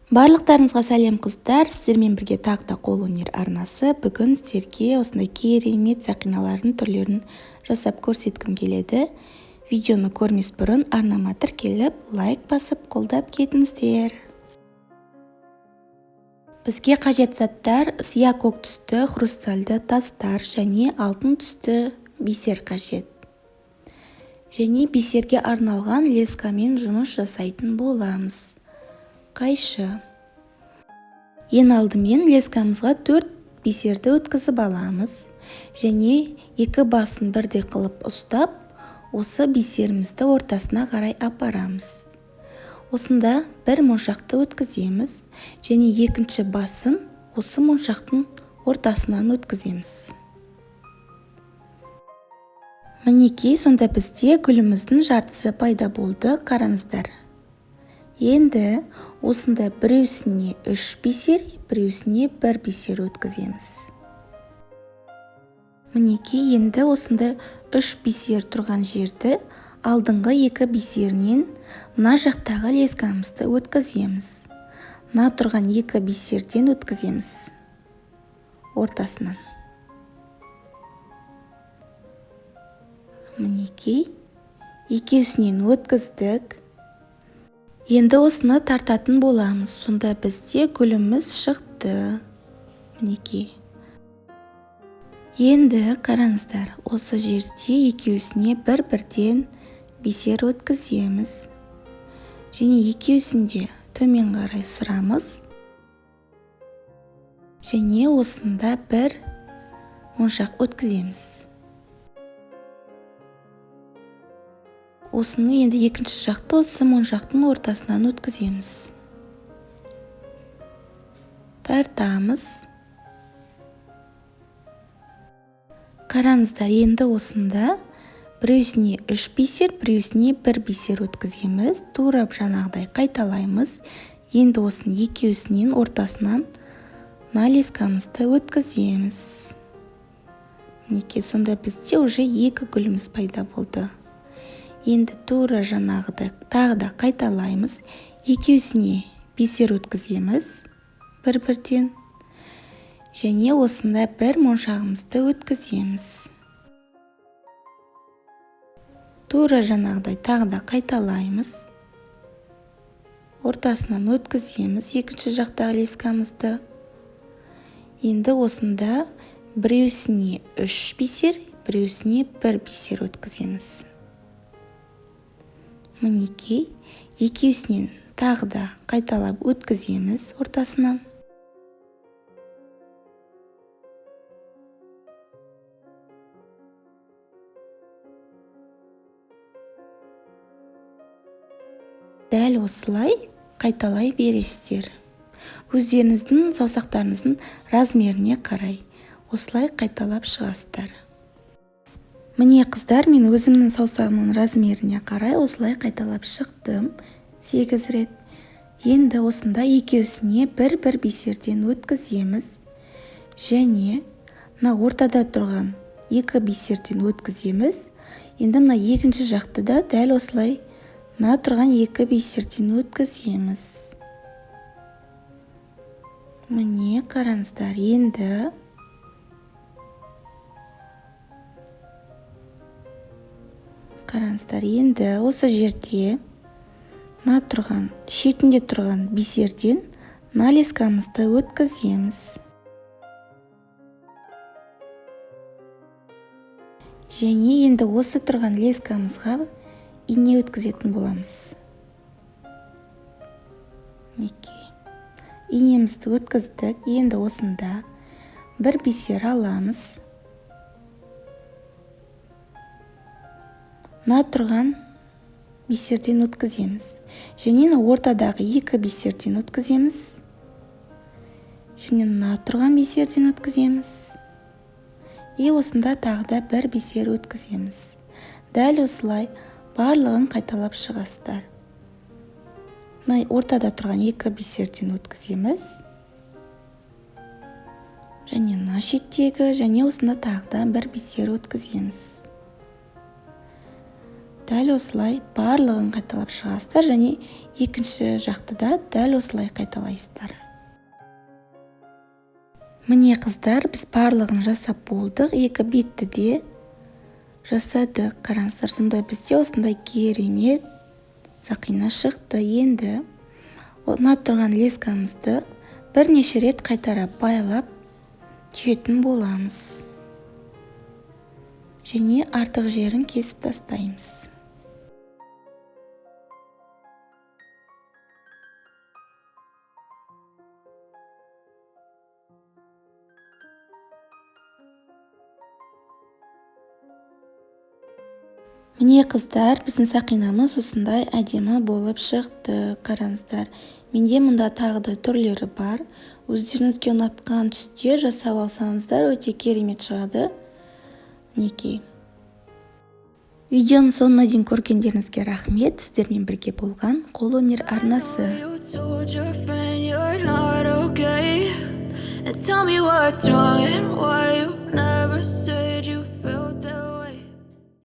Барлықтарыңызға сәлем, қыздар! Сіздермен бірге тағы да Қолөнер арнасы. Бүгін сіздерге осындай керемет сақиналардың түрлерін жасап көрсеткім келеді. Видеоны көрмес бұрын арнама тіркеліп, лайк басып, қолдап кетіңіздер. Бізге қажет заттар: сия көк түсті хрустальды тастар және алтын түсті бисер қажет. Және бисерге арналған лескамен жұмыс жасайтын боламыз. Қайшы. Ең алдымен лескамызға 4 бисерді өткізіп аламыз және екі басын бірдей қылып ұстап, осы бисерімізді ортасына қарай апарамыз. Осында бір моншақты өткіземіз және екінші басын осы моншақтың ортасынан өткіземіз. Мінекей, сонда бізде гүліміздің жартысы пайда болды, қараңыздар. Енді осында біреусіне 3 бисер, біреусіне 1 бисер өткіземіз. Мінекей, енді осында 3 бисер тұрған жерді алдыңғы 2 бисерінен мына жақтағы лескамызды өткіземіз. Мына тұрған 2 бисерден өткіземіз ортасынан. Мінекей, екеусінен өткіздік. Енді осыны тартатын боламыз. Сонда бізде гүліміз шықты. Мінекей. Енді қараңыздар, осы жерде екеусіне бір-бірден бисер өткіземіз. Және екеусінде төмен қарай сырамыз. Және осында бір моншақ өткіземіз. Осыны енді екінші жақты осы моншақтың ортасынан өткіземіз. Тартамыз. Қараңыздар, енді осында біреусіне 3 бисер, біреусіне 1 бисер өткіземіз. Тура жаңағыдай қайталаймыз. Енді осының екеусінен ортасынан налескамызды өткіземіз. Мінекей, сонда бізде уже 2 гүліміз пайда болды. Енді тура жаңағыдай тағы да қайталаймыз. Екеусіне бисер өткіземіз бір-бірден. Және осында бір моншағымызды өткіземіз. Тура жаңағыдай тағы да қайталаймыз. Ортасынан өткіземіз екінші жақтағы лескамызды. Енді осында біреусіне 3 бисер, біреусіне 1 бисер өткіземіз. Мінекей, екеусінен тағы да қайталап өткіземіз ортасынан. Дәл осылай қайталай бересіздер. Өздеріңіздің саусақтарыңыздың размеріне қарай осылай қайталап шығасыздар. Міне қыздар, мен өзімнің саусағымның размеріне қарай осылай қайталап шықтым 8 рет. Енді осында екеусіне бір-бір бисерден өткіземіз. Және мына ортада тұрған 2 бисерден өткіземіз. Енді мына екінші жақты да дәл осылай мына тұрған 2 бисерден өткіземіз. Міне қараңыздар, енді қараңыздар, енді осы жерде мына тұрған, шетінде тұрған бисерден налескамызды өткіземіз. Және енді осы тұрған лескамызға ине өткізетін боламыз. Мінекей, инемізді өткіздік. Енді осында бір бисер аламыз. Мына тұрған бисерден өткіземіз. Және мына ортадағы 2 бисерден өткіземіз. Және мына тұрған бисерден өткіземіз. И осында тағы да бір бисер өткіземіз. Дәл осылай барлығын қайталап шығасыздар. Мына ортада тұрған 2 бисерден өткіземіз. Және мына шеттегі, және осында тағы да бір бисер өткіземіз. Дәл осылай барлығын қайталап шығасыздар және екінші жақты да дәл осылай қайталайсыздар. Міне, қыздар, біз барлығын жасап болдық, екі бетті де жасадық. Қараңыздар, сонда бізде осындай керемет сақина шықты. Енді мына тұрған лескамызды бірнеше рет қайтара байлап түйетін боламыз және артық жерін кесіп тастаймыз. Міне, қыздар, біздің сақинамыз осындай әдемі болып шықты. Қараңыздар, менде мында тағы да түрлері бар. Өздеріңізге ұнатқан түсте жасап алсаңыздар, өте керемет шығады. Мінекей. Видеоның соңына дейін көргендеріңізге рахмет. Сіздермен бірге болған Қолөнер арнасы. You told your friend you're not okay. And tell me what's wrong and why you